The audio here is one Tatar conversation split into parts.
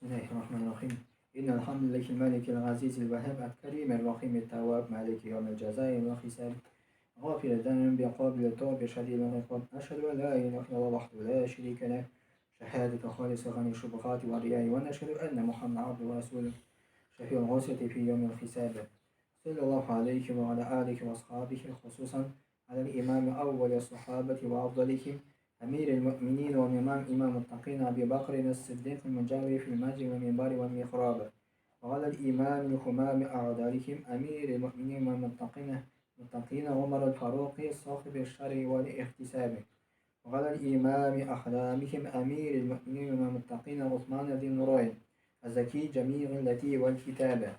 بسم الله الرحمن الرحيم إن الحمد لله الملك العزيز الوهاب الكريم الرحيم التواب مالك يوم الجزاء والحساب غافر الذنب قابل التوب شديد العقاب أشهد أن لا إله إلا الله وحده لا شريك له شهادة خالصة عن الشبهات والرياء ونشهد أن محمدا عبده ورسوله شفيع العسرة في يوم الحساب صلى الله عليه وعلى آله وأصحابه خصوصا على الإمام أول الصحابة وأفضلهم أمير المؤمنين وإمام إمام المتقين أبي بكر الصديق المجاور في المسجد والمنبر والمحراب وعلى الإمام الهمام أعدائهم أمير المؤمنين والمتقين متقين عمر الفاروق صاحب الشرع والاحتساب وعلى الإمام أحلامهم أمير المؤمنين والمتقين عثمان ذي النورين الزكي جميع التي والكتابة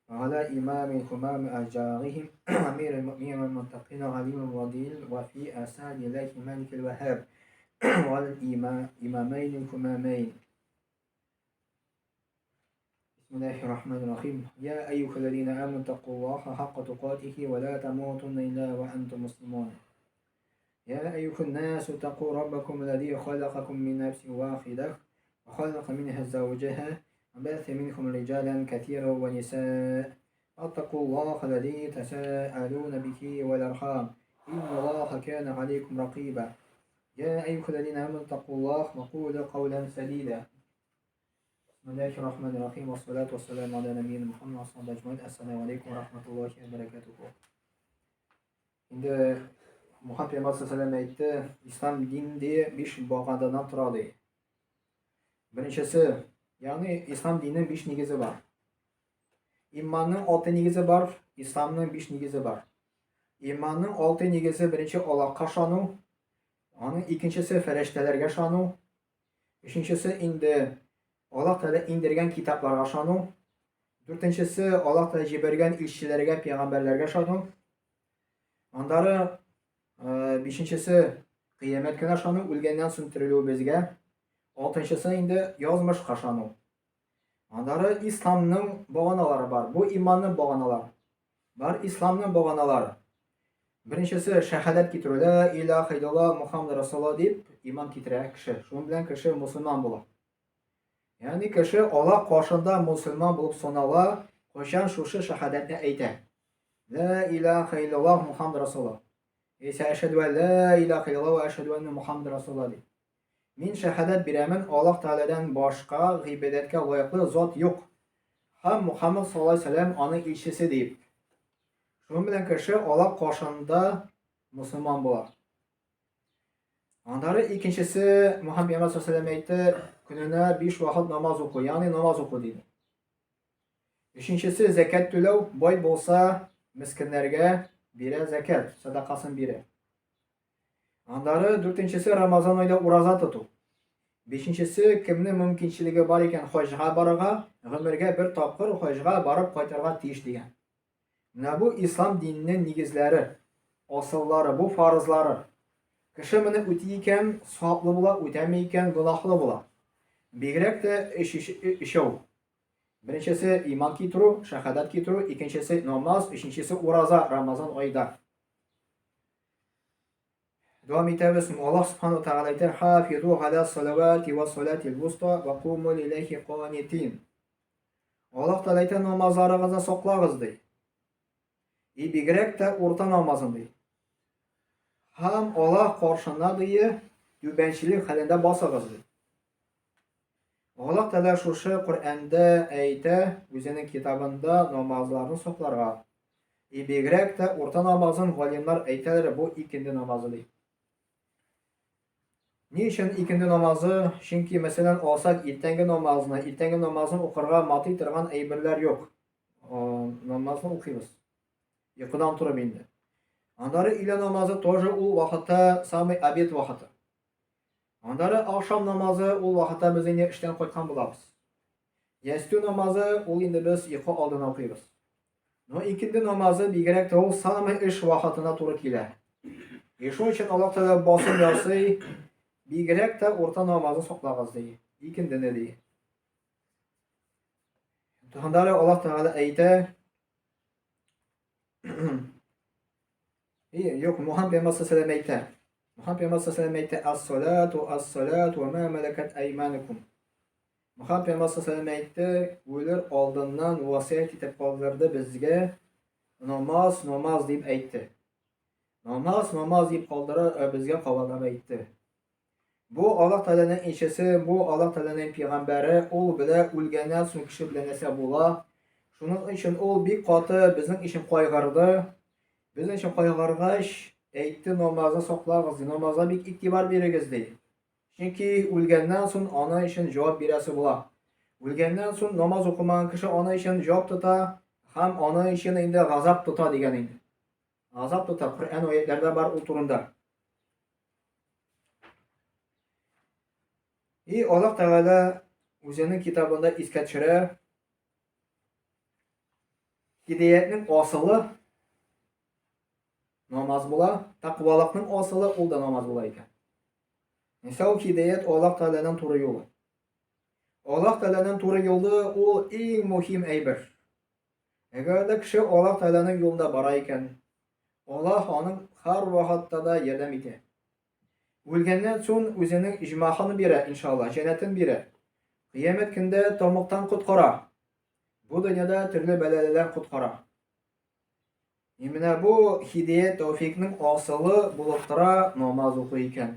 وعلى إمام الهمام أجارهم أمير المؤمنين والمتقين علي الوضيل وفي أسعد الله مالك الوهاب وعلى الإمامين الهمامين. بسم الله الرحمن الرحيم. يا أيها الذين آمنوا اتقوا الله حق تقاته ولا تموتن إلا وأنتم مسلمون. يا أيها الناس اتقوا ربكم الذي خلقكم من نفس واحدة وخلق منها زوجها وبث منكم رجالا كثيرا ونساء واتقوا الله الذي تساءلون به والأرحام إن الله كان عليكم رقيبا. يا أيها الذين آمنوا اتقوا الله وقولوا قولا سديدا. بسم الله الرحمن الرحيم والصلاة والسلام على نبينا محمد وصحبه أجمعين. السلام عليكم ورحمة الله وبركاته. Инде Мухаммад пәйгамбәр саллаллаху әйтте, ислам дине биш баганадан тора ди. Беренчесе, ягъни ислам диненең биш нигезе бар. Иманның алты нигезе бар, исламның биш нигезе бар. Иманның алты нигезе беренче Аллаһка ышану, аның икенчесе фәрештәләргә ышану, өченчесе инде Аллаһ Тәгалә индергән китапларга ышану, дүртенчесе Аллаһ Тәгалә җибәргән илчеләргә, пәйгамбәрләргә ышану. Аннары бишенчесе кыямәт көненә ышану, үлгәннән соң терелүебезгә. Алтынчысы инде язмышка ышану. Аннары исламның баганалары бар. Бу иманның баганалары. Бар исламның баганалары. Беренчесе шәһадәт китерү. Ла илаһа иллаллаһ Мухаммад расулуллаһ дип иман китерә кеше. Шуның белән кеше мусульман була. Ягъни кеше Аллаһ каршында мусульман булып санала, кайчан шушы шәһадәтне әйтә. Ла илаһа иллаллаһ Мухаммад расулуллаһ. Яисә әшһәдү ан ла илаһа иллаллаһ ва әшһәдү анна Мухаммад расулуллаһ ди. Мин шәһадәт бирәмен, Аллаһ Тәгаләдән башка гыйбадәткә лаеклы зат юк. Һәм Мухаммад саллаллаһу алейһи вәсәлләм аның илчесе дип. Шуның белән кеше Аллаһ каршында мусульман була. Аннары икенчесе Мухаммад пәйгамбәр саллаллаһу алейһи вәсәлләм әйтте, көненә 5 вакыт намаз уку, ягъни намаз уку диде. Өченчесе зәкят түләү, бай булса, мескеннәргә бирә зәкят, садакасын бирә. Аннары дүртенчесе Рамазан айда ураза тоту. Бишенчесе кемнең мөмкинчелеге бар икән хаҗга барырга, гомергә бер тапкыр хаҗга барып кайтырга тиеш дигән. Менә бу ислам диненең нигезләре, асыллары, бу фарызлары. Кеше моны үти икән, саваплы була, үтәми икән, гөнаһлы була. Бигрәк тә өчәү. Беренчесе иман китерү, шәһадәт китерү, икенчесе намаз, өченчесе ураза Рамазан айда. Дәвам итәбез. Аллаһ Субхану Тәгалә әйтә: "Хафизу галя салавати ва салатил вуста ва куму лиллахи канитин." Аллаһ Тәгалә әйтә: "Намазларыгызны саклагыз" ди. И бигрәк тә урта намазын ди. Һәм Аллаһ каршында ди, түбәнчелек хәлендә басыгыз ди. Аллаһ Тәгалә шушы Коръәндә әйтә, үзенең китабында намазларны сакларга. И бигрәк тә урта намазын галимнар әйтәләр, бу икенде намазы ди. Ни өчен икенде намазы? Чөнки, мәсәлән, алсак иртәнге намазны, иртәнге намазны укырга матый торган әйберләр юк. Намазны укыйбыз. Йокыдан торып инде. Аннары өйлә намазы тоже ул вакытта самый обед вакыты. Аннары ахшам намазы, ул вакытта без инде эштән кайткан булабыз. Ястү намазы, ул инде без йокы алдына укыйбыз. Но икенде намазы бигрәк тә ул самый эш вакытына туры килә. И шуның өчен Аллаһ Тәгалә басым ясый, бигрәк тә урта намазын саклагыз ди. Икендене ди. Аннары Аллаһ Тәгалә әйтә, И, юк, Мухаммад пәйгамбәр саллаллаху әйтә. Мухаммад пәйгамбәр саллаллаху әйтә: "Ас-салату, ас-салату ва ма малакат айманукум." Мөхәммәд пәйгамбәр саллаллаху әйтте, үлер алдыннан васыять итеп калдырды безгә, намаз, намаз дип әйтте. Намаз, намаз дип калдыра, э, безгә кабатлап әйтте. Бу Аллаһ Тәгаләнең илчесе, бу Аллаһ Тәгаләнең пәйгамбәре, ул белә үлгәннән соң кеше белән нәрсә була. Шуның өчен ул бик каты безнең өчен кайгырды. Безнең өчен кайгыргач, әйтте, намазны саклагыз, ди, намазга бик игътибар бирегез, ди. Чөнки үлгәннән соң аны өчен җавап бирәсе була. Үлгәннән соң намаз укымаган кеше аны өчен җавап тота һәм аны өчен инде газап тота дигән инде. Газап тота, Коръән аятләрдә бар ул турында. И Аллаһ Тәгалә үзенең китабында искә төшерә. Һидаятның асылы намаз була, тәкъвалыкның асылы ул да намаз була икән. Нисә ул һидаят Аллаһ Тәгаләнең туры юлы. Аллаһ Тәгаләнең туры юлы ул иң мөһим әйбер. Әгәр дә кеше Аллаһ Тәгаләнең юлында бара икән, Аллаһ аның һәр вакытта да ярдәм итә. Үлгәннән соң үзенең иҗмахын бирә, иншалла, җәннәтен бирә. Кыямәт көндә томыктан коткара. Бу дөньяда төрле бәлаләләр коткара. И менә бу һидәят тәүфикнең асылы булып тора намаз уку икән.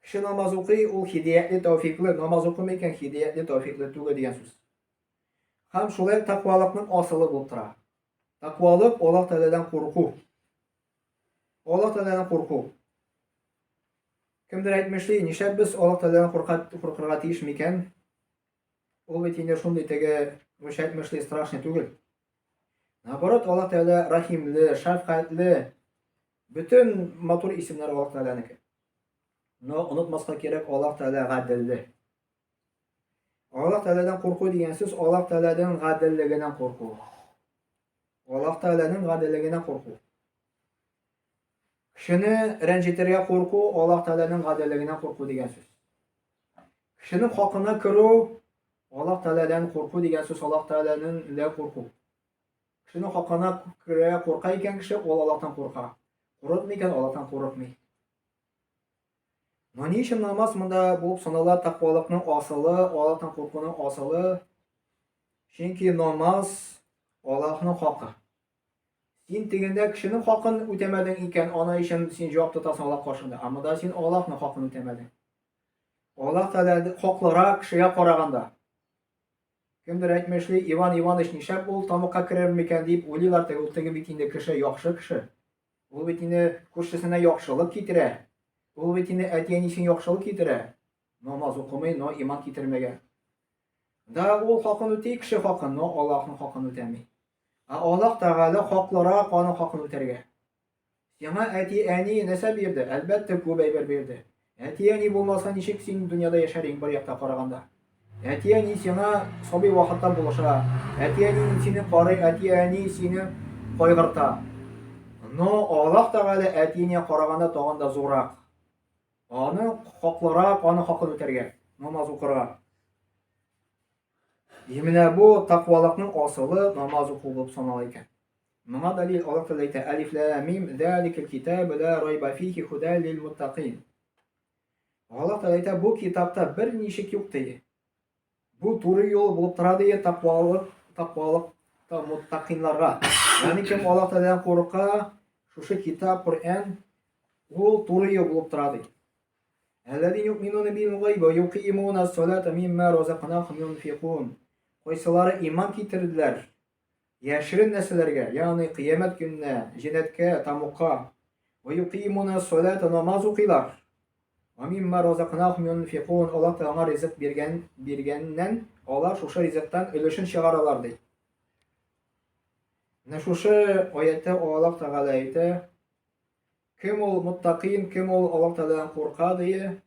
Кеше намаз укый, ул һидәятле тәүфикле, намаз укымый икән, һидәятле тәүфикле түгел дигән сүз. Һәм шулай тәкъвалыкның асылы булып тора. Тәкъвалык Аллаһ Тәгаләдән курку. Аллаһ Тәгаләдән курку. Кемдер әйтмешли, нишләп без Аллаһ Тәгаләдән курка, куркырга тиеш микән? Ул бит инде шундый теге, русча әйтмешли, страшный түгел. Наоборот, Аллаһ Тәгалә рәхимле, шәфкатьле, бөтен матур исемнәр Аллаһ Тәгаләнеке. Но онытмаска кирәк, Аллаһ Тәгалә гаделле. Аллаһ Тәгаләдән курку дигән сүз Аллаһ Тәгаләнең гаделлегеннән курку. Аллаһ Тәгаләнең гаделлегеннән курку. Кешене рәнҗетергә курку Аллаһ Тәгаләнең гаделлегеннән курку дигән сүз. Кешенең хакына керү Аллаһ Тәгаләдән курку дигән сүз Аллаһ Тәгаләнең дә курку. Кешенең хакына керергә курка икән кеше, ул Аллаһтан курка. Курыкмый икән, Аллаһтан курыкмый. Но ни өчен намаз монда булып санала тәкъвалыкның асылы, Аллаһтан куркуның асылы? Чөнки намаз Аллаһның хакы. Син тегендә кешенең хакын үтәмәдең икән, аны өчен син җавап тотасың Аллаһ каршында. Ә монда син Аллаһның хакын үтәмәдең. Аллаһ Тәгалә хаклырак кешегә караганда. Кемдер әйтмешли, Иван Иванович нишләп ул тамакка керер микән дип уйлыйлар, теге ул теге бит инде кеше, яхшы кеше. Ул бит инде күршесенә яхшылык китерә. Ул бит инде әти-әнисен яхшылык китерә. Намаз укымый, но иман китермәгән. Да ул хакын үти, кеше хакын, но Аллаһның хакын үтәми. Ә Аллаһ Тәгалә хаклырак аның хакын үтәргә. Сиңа әти-әни нәрсә бирде? Әлбәттә, күп әйбер бирде. Әти-әни булмаса, ничек син дөньяда яшәр идең бер якта караганда? Әти-әни сиңа сабый вакытта булыша. Әти-әни сине карый, әти-әни сине кайгырта. Но Аллаһ Тәгалә әти-әнигә караганда тагын да зуррак. Аны хаклырак, аны хакын үтәргә, намаз укырга. И менә бу тәкъвалыкның асылы намаз уку булып санала икән. Моңа дәлил Аллаһ Тәгалә әйтә: Әлиф лам мим, заликал китабу ла райба фихи худәл лил муттакин. Аллаһ Тәгалә әйтә, бу китапта бер ничек юк ди. Бу туры юл булып тора ди тәкъвалык, тәкъвалык та муттакинларга. Ягъни кем Аллаһ Тәгаләдән курка, шушы китап, Коръән ул туры юл булып тора ди. Әлләзин юъминуна бил гайб ва юкыймуна ас-салата мимма разакнахум юнфикун. Кайсылары иман китерделәр яшерен нәрсәләргә, ягъни кыямәт көненә, җәннәткә, тамукка. Ва юкыймуна ас-салата намаз укыйлар. Ва мимма разакнахум юнфикун. Аллаһ Тәгалә аңа ризык биргән, биргәннән алар шушы ризыктан өлешен чыгаралар ди. Менә шушы аятта Аллаһ Тәгалә әйтә, Кем ул муттакин, кем ул Аллаһ Тәгаләдән курка дие?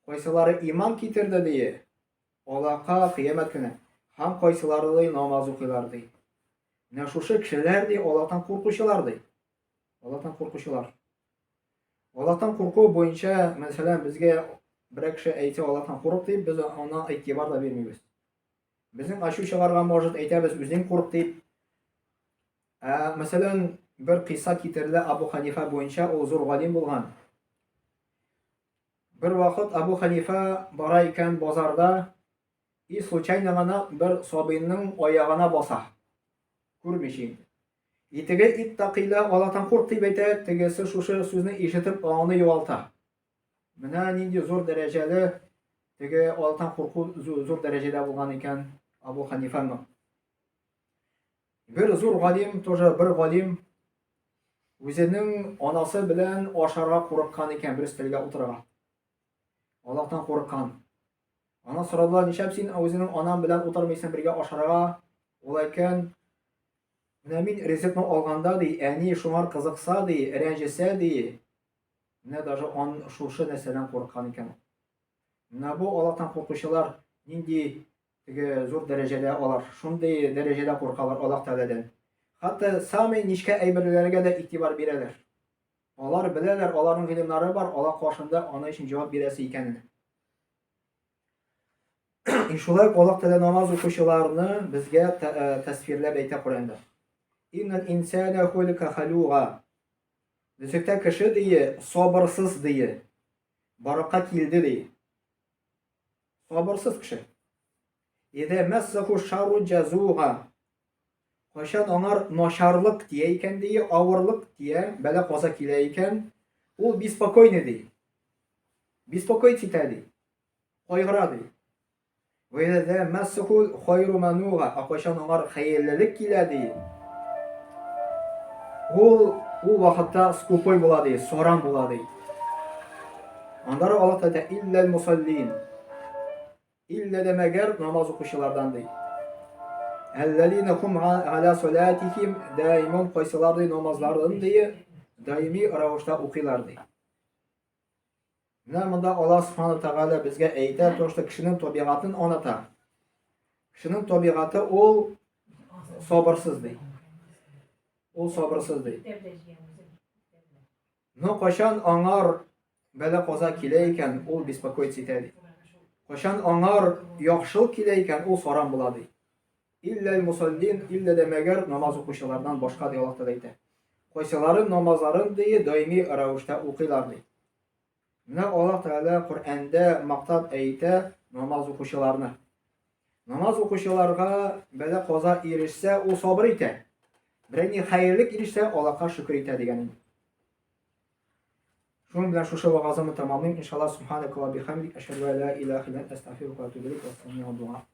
Кайсылары иман китерде дие? Аллаһка кыямәт көне. Һәм кайсылары ди намаз укыйлар ди. Менә шушы кешеләр ди Аллаһтан куркучылар ди. Аллаһтан куркучылар. Аллаһтан курку буенча, мәсәлән, безгә берәр кеше әйтсә Аллаһтан курык дип, без аңа игътибар да бирмибез. Безнең ачу чыгарга может әйтәбез, үзең курк дип. Ә, мәсәлән, бер кыйса китерелә Абу Ханифа буенча, ул зур галим булган. Бер вакыт Абу Ханифа бара икән базарда. И случайно гына бер сабыйның аягына баса. Күрмичә инде. И теге иттакыйла Аллаһтан курк дип әйтә, тегесе шушы сүзне ишетеп аңны югалта. Менә нинди зур дәрәҗәле теге Аллаһтан курку зур дәрәҗәдә булган икән Абу Ханифаның. Бер зур галим, тоже бер галим үзенең анасы белән ашарга курыккан икән, бер өстәлгә утырырга. Аллаһтан курыккан. Ана сорадылар, нишләп син үзенең анаң белән утырмыйсың бергә ашарга? Ул әйткән, менә мин ризыкны алганда, ди, әни шуңар кызыкса, ди, рәнҗесә, ди, менә даже он шушы нәрсәдән курыккан икән. Менә бу Аллаһтан куркучылар нинди теге зур дәрәҗәдә алар, шундый дәрәҗәдә куркалар Аллаһ Тәгаләдән. Хәтта самый нечкә әйберләргә дә игътибар бирәләр. Алар беләләр, аларның гыйлемнары бар, Аллаһ каршында аны өчен җавап бирәсе икәнен. И шулай ук Аллаһ Тәгалә намаз укучыларны безгә э, тәсфирләп әйтә Коръәндә. Иннал инсана хулика халуга. Дөсектә кеше дие, сабырсыз дие. Баракка килде ди. Сабырсыз кеше. Идә мәссаху шару җазуга. Кайчан аңар начарлык тия икән ди, авырлык тия, бәла каза килә икән, ул беспокойный ди. Беспокоить итә ди. Кайгыра ди. Вәйдә мәссаху хайру мануга. Ә кайчан аңар хәерлелек килә ди. Ул ул вакытта скупой була ди, саран була ди. Аннары Аллаһ Тәгалә илләл мусаллин. Иллә дә мәгәр намаз укучылардан ди. Әлләлина хум аля салатихим даимун кайсылар ди намазларын ди даими рәвештә укыйлар ди. Менә монда Аллаһ Субхану Тәгалә безгә әйтә, то, что кешенең табигатен аната. Кешенең табигате ул сабырсыз ди. Ул сабырсыз ди. Но кайчан аңар бәла-каза килә икән, ул беспокоиться итә ди. Кайчан аңар яхшылык килә икән, ул саран була ди. Илләл мусаллин, иллә дә мәгәр намаз укучылардан башка ди Аллаһ Тәгалә әйтә. Кайсылары намазларын ди даими рәвештә укыйлар ди. Менә Аллаһ Тәгалә Коръәндә мактап әйтә намаз укучыларны. Намаз укучыларга бәла-каза ирешсә, ул сабыр итә. Берәр ни хәерлек ирешсә, Аллаһка шөкер итә дигән инде. Шуның белән шушы вагазымны тәмамлыйм. Иншаллаһ, субханaka ва бихамдик, ашһаду ла илаһа илля анта, астагфирука ва атубу илейк. Вассаламу алейкум.